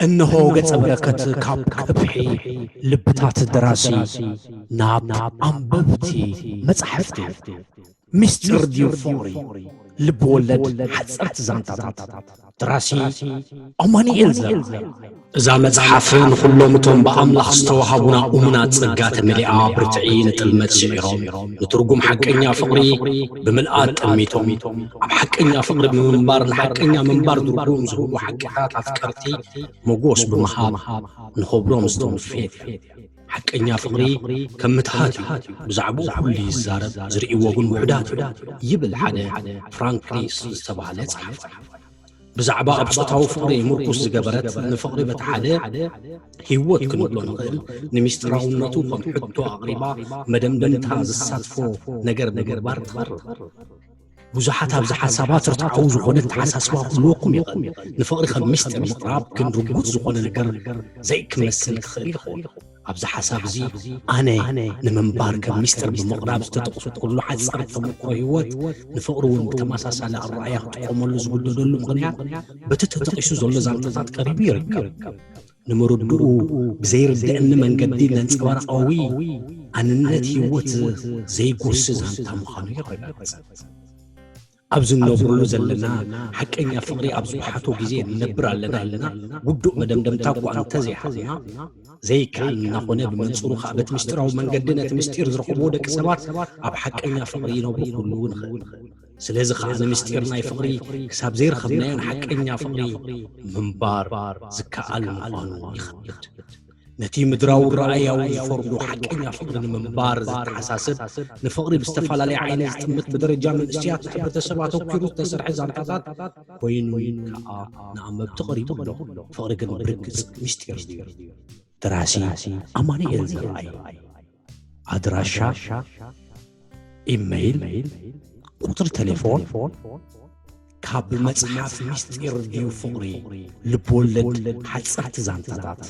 እነሆ ገጸ በረከት ካብ ከብሒ ልብታት ደራሲ ናብ ኣንበብቲ መጻሕፍቲ። ምስጢር ድዩ ፍቕሪ? ልብ ወለድ ሓጸርቲ ዛንታታት። ደራሲ ኣማኑኤል ዘርኣይ። እዛ መጽሓፍ ንኹሎም እቶም ብኣምላኽ ዝተዋሃቡና እሙናት ጸጋ ተመሊኣ ብርትዒ ንጥልመት ስዒሮም ንትርጉም ሓቀኛ ፍቕሪ ብምልኣት ጠሚቶም ኣብ ሓቀኛ ፍቕሪ ብምንባር ንሓቀኛ ምንባር ትርጉም ዝህቡ ሓቅታት ኣፍቀርቲ ሞጎስ ብምሃብ ንኸብሮም ዝተወፈየት እያ። ሓቀኛ ፍቕሪ ከም ምትሃት እዩ። ብዛዕባኡ ኩሉ ይዛረብ፣ ዝርእይዎ ግን ውሑዳት እዮም ይብል ሓደ ፍራንክ ሪስ ዝተባህለ ጸሓፊ። ብዛዕባ ኣብ ጾታዊ ፍቕሪ ምርኩስ ዝገበረት ንፍቕሪ በቲ ሓደ ህይወት ክንብሎ ንኽእል ንምስጢራውነቱ ከም ሕቶ ኣቕሪባ መደምደምታ ዝሳትፎ ነገር ንምግባር ትቐርብ። ብዙሓት ኣብዚ ሓሳባት ርትዓዊ ዝኾነ ኣተሓሳስባ ክህልወኩም ይኽእል። ንፍቕሪ ከም ምስጢር ምቕራብ ግን ርጉጽ ዝኾነ ነገር ዘይክመስል ክኽእል ይኸውን። ኣብዚ ሓሳብ እዚ ኣነ ንምንባር ከም ምስጢር ብምቕራብ ዝተጠቕሱ ኩሉ ሓጸርቲ ተመክሮ ህይወት ንፍቕሪ እውን ብተመሳሳሊ ኣረኣእያ ክጥቀመሉ ዝግደደሉ ምኽንያት በቲ ተጠቒሱ ዘሎ ዛንታታት ቀሪቡ ይርከብ። ንምርድኡ ብዘይርድእኒ መንገዲ ነንጸባራቓዊ ኣንነት ህይወት ዘይጎሲ ዛንታ ምዃኑ የረጋግጽ። ኣብዚ እንነብረሉ ዘለና ሓቀኛ ፍቕሪ ኣብ ዝበሓቶ ግዜ ንነብር ኣለና ኢልና ግቡእ መደምደምታ እኳ እንተዘይሓዝና ዘይከኣል እናኾነ ብመንጽሩ ከኣ በቲ ምስጢራዊ መንገዲ ነቲ ምስጢር ዝረኽብዎ ደቂ ሰባት ኣብ ሓቀኛ ፍቕሪ ይነብሩ ክህልዉ ንኽእል። ስለዚ ከኣ ንምስጢር ናይ ፍቕሪ ክሳብ ዘይረኸብናዮ ንሓቀኛ ፍቕሪ ምንባር ዝከኣል ምዃኑ ይኸብድ። ነቲ ምድራዊ ረኣያዊ ዝፈርዶ ሓቀኛ ፍቕሪ ንምንባር ዘተሓሳስብ ንፍቕሪ ብዝተፈላለየ ዓይነት ዝጥምት ብደረጃ መንእሰያት ንሕብረተሰብ ኣተኲሩ ዝተሰርሐ ዛንታታት ኮይኑ ከኣ ንኣንበብቲ ቀሪቡ ኣሎ። ፍቕሪ ግን ብርግጽ ምስጢር ድዩ? ደራሲ ኣማኑኤል ዘርኣይ። ኣድራሻ፣ ኢመይል፣ ቁጽሪ ቴሌፎን። ካብ መጽሓፍ ምስጢር ድዩ ፍቕሪ? ልብወለድ ሓጸርቲ ዛንታታት።